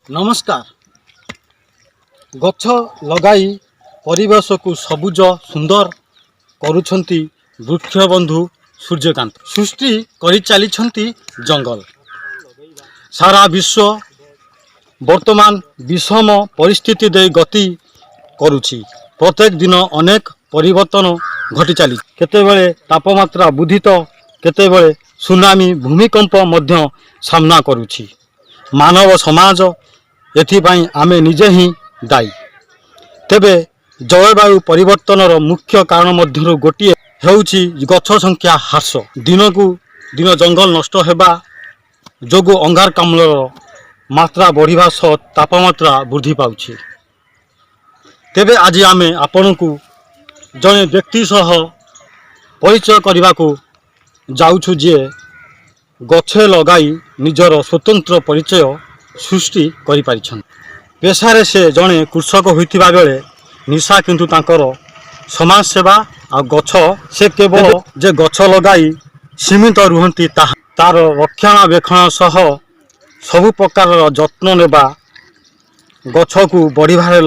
ନମସ୍କାର। ଗଛ ଲଗାଇ ପରିବେଶକୁ ସବୁଜ ସୁନ୍ଦର କରୁଛନ୍ତି ବୃକ୍ଷବନ୍ଧୁ ସୂର୍ଯ୍ୟକାନ୍ତ। ସୃଷ୍ଟି କରିଚାଲିଛନ୍ତି ଜଙ୍ଗଲ। ସାରା ବିଶ୍ୱ ବର୍ତ୍ତମାନ ବିଷମ ପରିସ୍ଥିତି ଦେଇ ଗତି କରୁଛି। ପ୍ରତ୍ୟେକ ଦିନ ଅନେକ ପରିବର୍ତ୍ତନ ଘଟି ଚାଲିଛି। କେତେବେଳେ ତାପମାତ୍ରା ବୃଦ୍ଧି ତ କେତେବେଳେ ସୁନାମି, ଭୂମିକମ୍ପ ମଧ୍ୟ ସାମ୍ନା କରୁଛି ମାନବ ସମାଜ। ଏଥିପାଇଁ ଆମେ ନିଜେ ହିଁ ଦାୟୀ। ତେବେ ଜଳବାୟୁ ପରିବର୍ତ୍ତନର ମୁଖ୍ୟ କାରଣ ମଧ୍ୟରୁ ଗୋଟିଏ ହେଉଛି ଗଛ ସଂଖ୍ୟା ହ୍ରାସ। ଦିନକୁ ଦିନ ଜଙ୍ଗଲ ନଷ୍ଟ ହେବା ଯୋଗୁଁ ଅଙ୍ଗାରକାମ୍ଳର ମାତ୍ରା ବଢ଼ିବା ସହ ତାପମାତ୍ରା ବୃଦ୍ଧି ପାଉଛି। ତେବେ ଆଜି ଆମେ ଆପଣଙ୍କୁ ଜଣେ ବ୍ୟକ୍ତି ସହ ପରିଚୟ କରିବାକୁ ଯାଉଛୁ, ଯିଏ ଗଛ ଲଗାଇ ନିଜର ସ୍ୱତନ୍ତ୍ର ପରିଚୟ ସୃଷ୍ଟି କରିପାରିଛନ୍ତି। ପେଶାରେ ସେ ଜଣେ କୃଷକ ହୋଇଥିବା ବେଳେ ନିଶା କିନ୍ତୁ ତାଙ୍କର ସମାଜସେବା ଆଉ ଗଛ। ସେ କେବଳ ଯେ ଗଛ ଲଗାଇ ସୀମିତ ରୁହନ୍ତି ତାହା, ତାର ରକ୍ଷଣାବେକ୍ଷଣ ସହ ସବୁ ପ୍ରକାରର ଯତ୍ନ ନେବା, ଗଛକୁ ବଢ଼ିବାରେ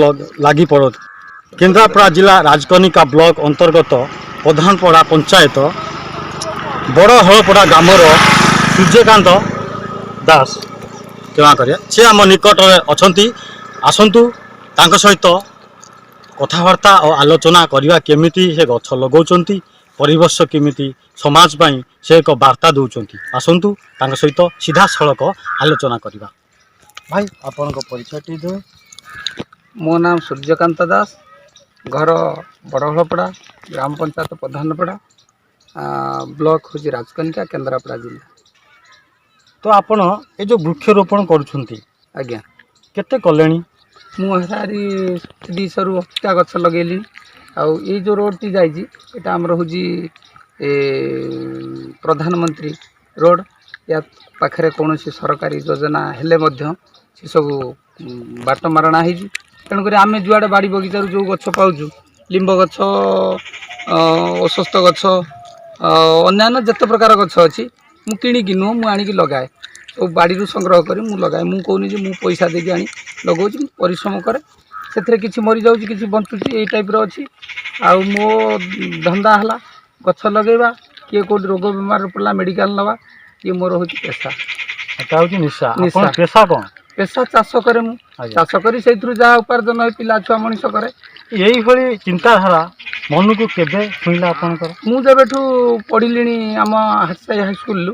ଲାଗି ପଡ଼ନ୍ତି। କେନ୍ଦ୍ରାପଡ଼ା ଜିଲ୍ଲା ରାଜକନିକା ବ୍ଲକ ଅନ୍ତର୍ଗତ ପ୍ରଧାନପଡ଼ା ପଞ୍ଚାୟତ ବଡ଼ ହଳପଡ଼ା ଗ୍ରାମର ସୂର୍ଯ୍ୟକାନ୍ତ ଦାସ, କ୍ଷମା କରିବା, ସେ ଆମ ନିକଟରେ ଅଛନ୍ତି। ଆସନ୍ତୁ, ତାଙ୍କ ସହିତ କଥାବାର୍ତ୍ତା ଓ ଆଲୋଚନା କରିବା, କେମିତି ସେ ଗଛ ଲଗାଉଛନ୍ତି, ପରିବେଶ କେମିତି ସମାଜ ପାଇଁ ସେ ଏକ ବାର୍ତ୍ତା ଦେଉଛନ୍ତି। ଆସନ୍ତୁ, ତାଙ୍କ ସହିତ ସିଧାସଳଖ ଆଲୋଚନା କରିବା। ଭାଇ, ଆପଣଙ୍କ ପରିଚୟ ଟିକେ ଦେବେ? ମୋ ନାମ ସୂର୍ଯ୍ୟକାନ୍ତ ଦାସ। ଘର ବଡ଼ହଳପଡ଼ା, ଗ୍ରାମ ପଞ୍ଚାୟତ ପ୍ରଧାନପଡ଼ା, ବ୍ଲକ ହେଉଛି ରାଜକନିକା, କେନ୍ଦ୍ରାପଡ଼ା ଜିଲ୍ଲା। ତ ଆପଣ ଏ ଯେଉଁ ବୃକ୍ଷରୋପଣ କରୁଛନ୍ତି, ଆଜ୍ଞା। କେତେ କଲେଣି? ମୁଁ ହାରାହାରି 200ରୁ ଅଧିକା ଗଛ ଲଗେଇଲିଣି। ଆଉ ଏଇ ଯେଉଁ ରୋଡ଼ଟି ଯାଇଛି, ଏଇଟା ଆମର ହେଉଛି ପ୍ରଧାନମନ୍ତ୍ରୀ ରୋଡ଼। ୟା ପାଖରେ କୌଣସି ସରକାରୀ ଯୋଜନା ହେଲେ ମଧ୍ୟ ସେସବୁ ବାଟ ମାରଣା ହେଇଛି। ତେଣୁକରି ଆମେ ଯୁଆଡ଼େ ବାଡ଼ି ବଗିଚାରୁ ଯେଉଁ ଗଛ ପାଉଛୁ, ଲିମ୍ବ ଗଛ, ଅଶ୍ୱତ୍ଥ ଗଛ, ଅନ୍ୟାନ୍ୟ ଯେତେ ପ୍ରକାର ଗଛ ଅଛି, ମୁଁ କିଣିକି ନୁହଁ, ମୁଁ ଆଣିକି ଲଗାଏ। ସବୁ ବାଡ଼ିରୁ ସଂଗ୍ରହ କରି ମୁଁ ଲଗାଏ। ମୁଁ କହୁନି ଯେ ମୁଁ ପଇସା ଦେଇକି ଆଣି ଲଗାଉଛି। ମୁଁ ପରିଶ୍ରମ କରେ, ସେଥିରେ କିଛି ମରିଯାଉଛି, କିଛି ବଞ୍ଚୁଛି, ଏଇ ଟାଇପ୍ର ଅଛି। ଆଉ ମୋ ଧନ୍ଦା ହେଲା ଗଛ ଲଗାଇବା। କିଏ କେଉଁଠି ରୋଗ ବେମାର ପଡ଼ିଲା ମେଡ଼ିକାଲ ନେବା, ଇଏ ମୋର ହେଉଛି ପେସା। ଏଟା ହେଉଛି ନିଶା। ନିଶା। ଆପଣ ପେସା କ'ଣ? ପେସା ଚାଷ କରେ ମୁଁ। ଚାଷ କରି ସେଇଥିରୁ ଯାହା ଉପାର୍ଜନ ହୁଏ, ପିଲା ଛୁଆ ମଣିଷ କରେ। ଏଇଭଳି ଚିନ୍ତାଧାରା ମନକୁ କେବେ ଛୁଇଁଲା ଆପଣଙ୍କର? ମୁଁ ଯେବେଠୁ ପଢ଼ିଲିଣି, ଆମ ହାଟସାହି ହାଇସ୍କୁଲରୁ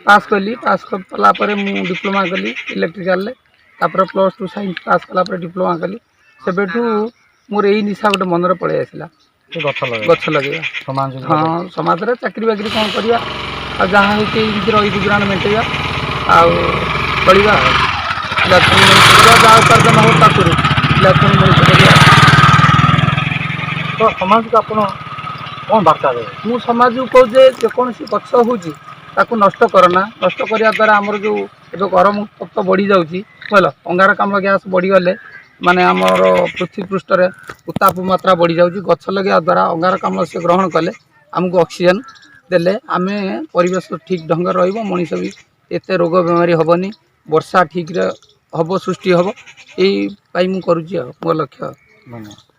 ପାସ୍ କଲି। ପାସ୍ କଲା ପରେ ମୁଁ ଡିପ୍ଲୋମା କଲି ଇଲେକ୍ଟ୍ରିକାଲରେ। ତାପରେ +2 ସାଇନ୍ସ ପାସ୍ କଲା ପରେ ଡିପ୍ଲୋମା କଲି। ସେବେଠୁ ମୋର ଏଇ ନିଶା ଗୋଟେ ମନରେ ପଳେଇ ଆସିଲା। ଏ ଗଛ ଲଗାଇବା। ଗଛ ଲଗେଇବା। ସମାଜ। ହଁ, ସମାଜରେ ଚାକିରି ବାକିରି କ'ଣ କରିବା ଆଉ? ଯାହା ହେଉଛି ଏମିତି ରହି ଗୁଜୁରାଣ ମେଣ୍ଟେଇବା ଆଉ ଚଳିବା, ଆଉ ପିଲା ଛୁଆଙ୍କୁ ମଣିଷ କରିବା। ଯାହା ଉପାର୍ଜନ ହେବ ତାକୁରୁ ପିଲା ଛୁଆଙ୍କୁ ମଣିଷ କରିବା। ତ ସମାଜକୁ ଆପଣ କ'ଣ ବାର୍ତ୍ତା ଦେବେ? ମୁଁ ସମାଜକୁ କହୁଛି ଯେ ଯେକୌଣସି ଗଛ ହେଉଛି ତାକୁ ନଷ୍ଟ କରନା। ନଷ୍ଟ କରିବା ଦ୍ୱାରା ଆମର ଯେଉଁ ଏବେ ଗରମ ଉତ୍ତପ୍ତ ବଢ଼ିଯାଉଛି, ବୁଝିଲ, ଅଙ୍ଗାରକାମ୍ଳ ଗ୍ୟାସ୍ ବଢ଼ିଗଲେ ମାନେ ଆମର ପୃଥିବୀ ପୃଷ୍ଠରେ ଉତ୍ତାପ ମାତ୍ରା ବଢ଼ିଯାଉଛି। ଗଛ ଲଗାଇବା ଦ୍ୱାରା ଅଙ୍ଗାରକାମ୍ଳ ସେ ଗ୍ରହଣ କଲେ ଆମକୁ ଅକ୍ସିଜେନ୍ ଦେଲେ ଆମେ ପରିବେଶ ଠିକ୍ ଢଙ୍ଗରେ ରହିବ, ମଣିଷ ବି ଏତେ ରୋଗ ବେମାରୀ ହେବନି, ବର୍ଷା ଠିକ୍ରେ ହେବ, ସୃଷ୍ଟି ହେବ। ଏଇ ପାଇଁ ମୁଁ କରୁଛି ଆଉ ମୋ ଲକ୍ଷ୍ୟ। ଧନ୍ୟବାଦ।